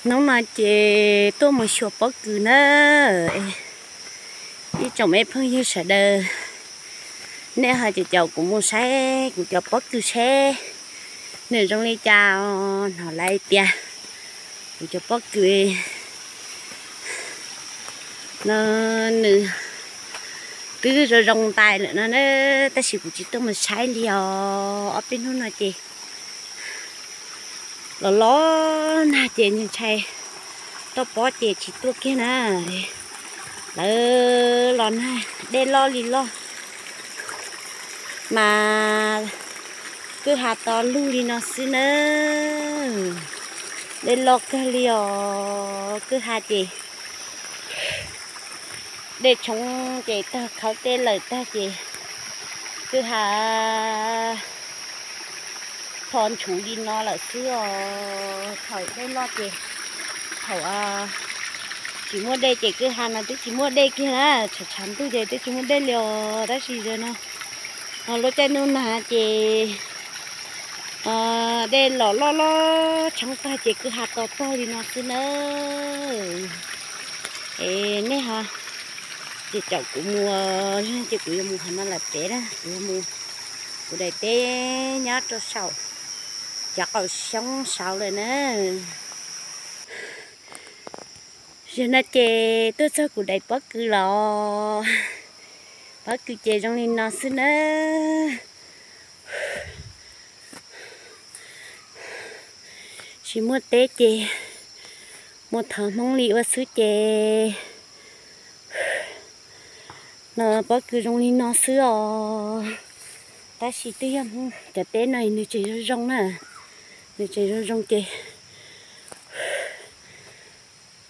Hnub no ces tuaj mus xyuas pob kws na. Ib tsoom me phooj ywg sawv daws, nej ho caum caum kuv mus saib kuv cov pob kws seb nws zoo li cas os. Hnov lawv tias kuv cov pob kws no nws twb zoo zoo ntais lawm no na, tab sis kuv tsis tuaj mus saib li os. Ob peb hnub no ces los los nag ces ntshai toj pob ces tsis tuaj kiag na. Lawv los nag dej loj li loj, mas kwj ha to lug li no xwb na. Dej loj kawg li os, kwj ha ces dej tshoob ces tag, khawb tej lawm tag ces kwj ha tho ntshuv li no lawm xwb os. Thaum dej loj ces, thaum tsis muaj dej ces kwj ha no twb tsis muaj dej kiag na, tshav tshav ntuj ces twb tsis muaj dej li os. Tab sis zaum no lub caij ntuj nag ces dej los loj loj tshoob tag ces kwj ha to tog li no xwb na. Es nej ho ces caum kuv mus, ces kuv yuav mus qhov no lawm pem na, kuv yuav mus kuv daim teb nyob rau saum cov qaum xyoob saud lawm na. Zaum no ces tuaj txog kuv daim pob kws los, pob kws ces zoo li no xwb na. Tsis muaj teb ces mus thov Hmoob li ua xwb ces no pob kws zoo li no xwb os. Tab sis twb yog Hmoob cov teb no nws tseem zoo zoo na, nws tseem zoo zoo ces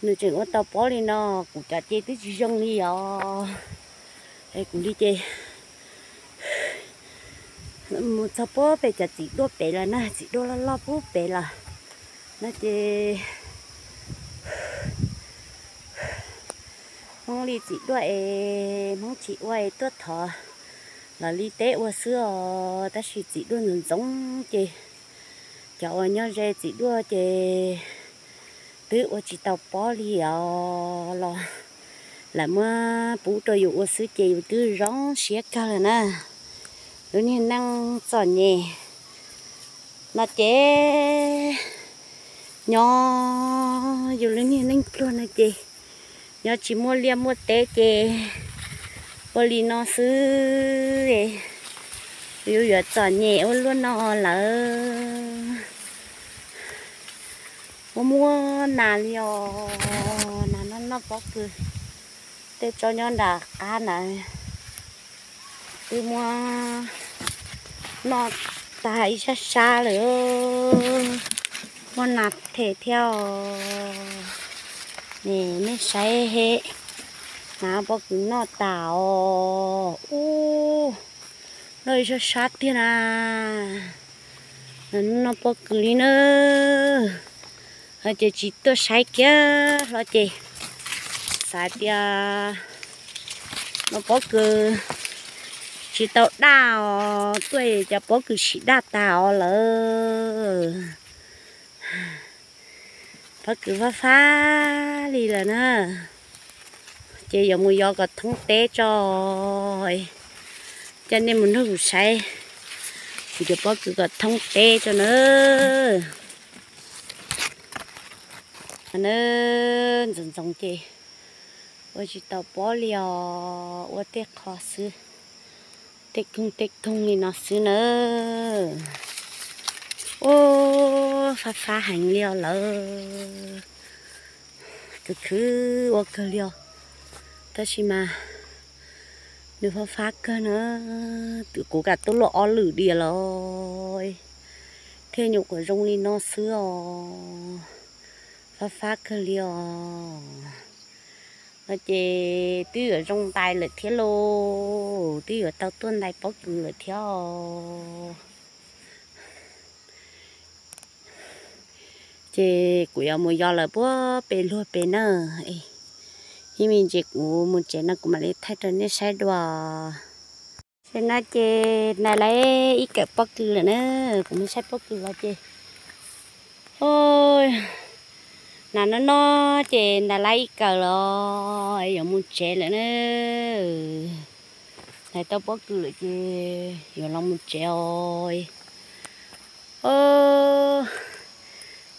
nws tseem ua tau pob li no. Kuv cov ces twb tsis zoo li os. Es kuv li ces mus txog puag pem cov txiv duaj pem lawm na, txiv duaj loj loj puag pem lawm no ces Hmoob li txiv duaj es Hmoob tsis ua es tuaj thov lawv li teb ua xwb os. Tab sis txiv duaj ntxoov ntxoov ces cov uas nyob ze txiv duaj ces twb ua tsis tau pob li os, los lawv muab pub rau yus ua xwb ces yus twb zoo siab kawg lawm na. Lub niag neej txom nyem no ces nyob yus lub niag neej pluag no ces nyob tsis muaj liaj muaj teb ces ua li no xwb, yus yuav txom nyem ua luaj no lawm. Muaj muaj nas li os, nas noj noj pob kws, tej tsob nyob nram qab ntawd twb muab noj tag ib sab sab lawm. Muaj nas them thiab os. Nej saib, nas pob kws noj tas os. Ub, noj ib sab sab tiag na. Noj pob kws li na. Ces tsis tuaj saib kiag hlo ces xav tias no pob kws tsis tau daj os, tuaj cov pob kws sim daj tas os lawm. Pob kws fab fab li lawm na. Ces yuav mus yos kom thoob teb tso, coj nej mus nrog kuv saib kuv cov pob kws kom thoob teb tso na. Na, ntxoov ntxoov ces ua tsis tau pob li os, ua tej qho xwb, tej koog tej koog li no xwb na. Ub, fab fab heev li os lawm. Khwv khwv ua kawg li os. Tab sis mas nws fab fab kawg na. Twb kuv kam tuaj luaj ob lwm diam los thiaj nyuam qhuav zoo li no xwb os. Fab fab kawg li os. No ces twb yuav zoo ntais lawm thiab lauj, twb yuav tau tuaj ntais pob kws lawm thiab os. Ces kuv yuav mus yos lawm puag pem luag pem na. Ib me ntsis kuv mus tsev no kuv mam li thaij rau nej saib dua. Tam no ces ntais lawm ib kawm pob kws lawm na. Kuv mus saib pob kws los ces, o, Nas no no ces ntais lab ib kawm los yuav mus tsev lawm na. Ntais tau pob kws lawm ces yuav los mus tsev os.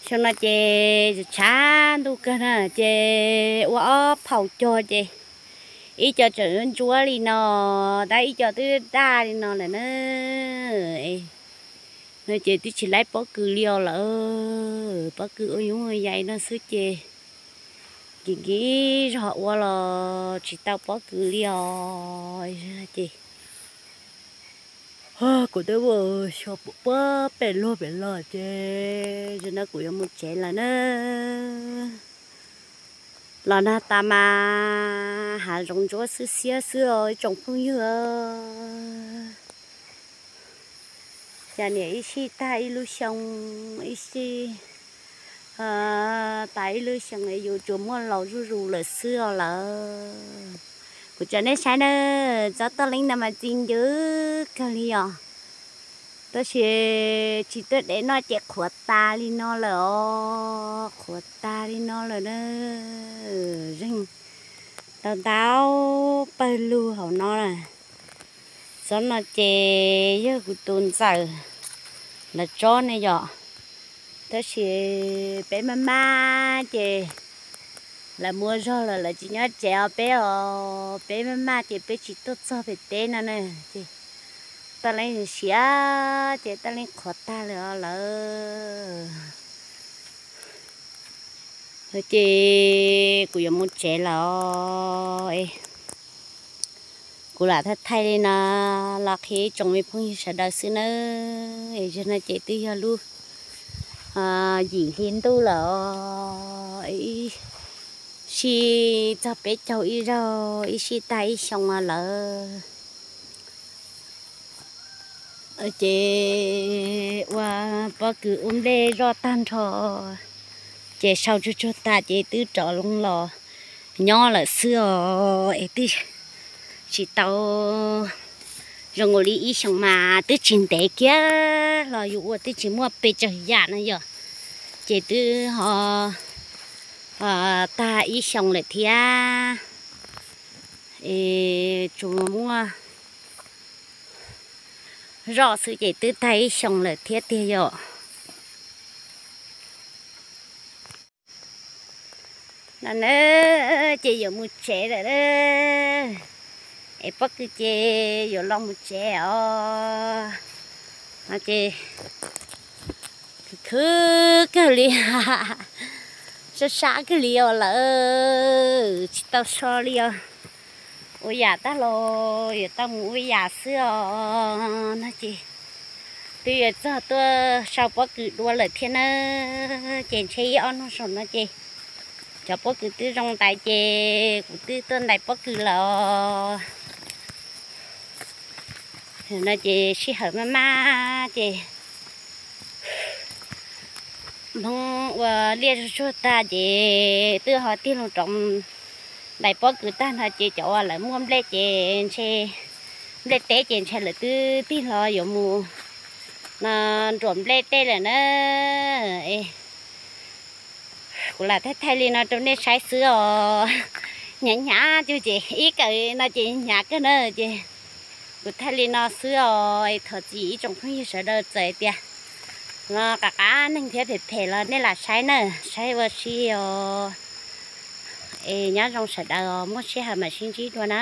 Xyoo no ces tshav ntuj kawg na ces ua ob phaum cog ces ib co tseem ntsuab li no, tab ib co twb daj li no lawm na. No ces twb tsis laib pob kws li os lawm, pob kws ua yoov ua yais no xwb ces nkim nkim zog ua los tsis tau pob kws li os. Ces kuv twb ua xyoo puag pem luag pem los ces tam no kuv yuav mus tsev lawm na. Los nag tas mas hav zoov ntsuab xwb xiab xwb os ib tsoom phooj ywg. Cas niam ib sij tag ib lub xyoo, ib sij tas ib lub xyoo es yus tsuas muaj laus zuj zus lawm xwb os lawm. Kuv tso nej saib na, tsob toj leeb no mas txi ncw kawg li os. Tab sis tsis tuaj dev noj ces qhuav tas li no lawm os, qhuav tas li no lawm na. Zeeg tau ntau pawg lug hauv no na. Tsob no ces yog kuv tus ntxawm lawv tsob ne yom. Tab sis peb maj maj ces lawv muaj zog lawm lawv tsis nyob tsev os peb os, peb maj maj ces peb tsis tuaj txog pem teb no na. Ces toj leeb siav ces toj leeb qhuav tag lawm os lawm. Ces kuv yuav mus tsev lawm os. Kuv lam thaij thaij li no los qhia ib tsoom me phooj ywg sawv daws xwb nawb. Zaum no ces twb yog lub yim hli ntuj lawm os, ib sij txog peb caug ib zaug, ib sij tag ib xyoo lawm. Ces ua pob kws ua nplej zoj tag nrho, ces sau tsuag tsuag tas ces twb rov loo los nyob lawm xwb os. Es twb tsis tau zoo nkaus li ib xyoos mas twb tsis ntev kiag los yus ua twb tsis muaj pes tsawg yam no yom. Ces twb ho tag ib xyoos lawm thiab. Es tsuas muaj zoj xwb ces twb tag ib xyoos lawm thiab tiag yom. No na, ces yuav mus tsev lawm. Es pob kws ces yuav los mus tsev os. No ces khwv khwv kawg li, sab sab kawg li os lawm, tsis tau so li os. Ua yam tag los yuav tau mus ua yam xwb os. No ces twb yuav txog tuaj sau pob kws dua lawm thiab na. Ces ntshe ib ob hnub saum no ces cov pob kws twb zoo ntais ces kuv twb tuaj ntais pob kws lawm os. No ces sij hawm maj maj ces Hmoob ua liaj zuag zuag tag ces twb ho tig los rov ntais pob kws tag no ces cov uas lawv muaj nplej ces ntshe, nplej teb ces ntshe lawv twb tig los yuav mus no nruam nplej tej lawm na. Kuv lam thaij thaij li no rau nej saib xwb os. Hnyav hnyav cuag ces ib kawm no ces hnyav kawg na ces kuv thaij li no xwb os. Thov txim ib tsoom phooj ywg sawv daws txawm tias no qab qab neeg thiab phem phem los nej lam saib na, saib ua si os. Es nyob zoo sawv daws os, muaj sij hawm mam sib ntsib dua na.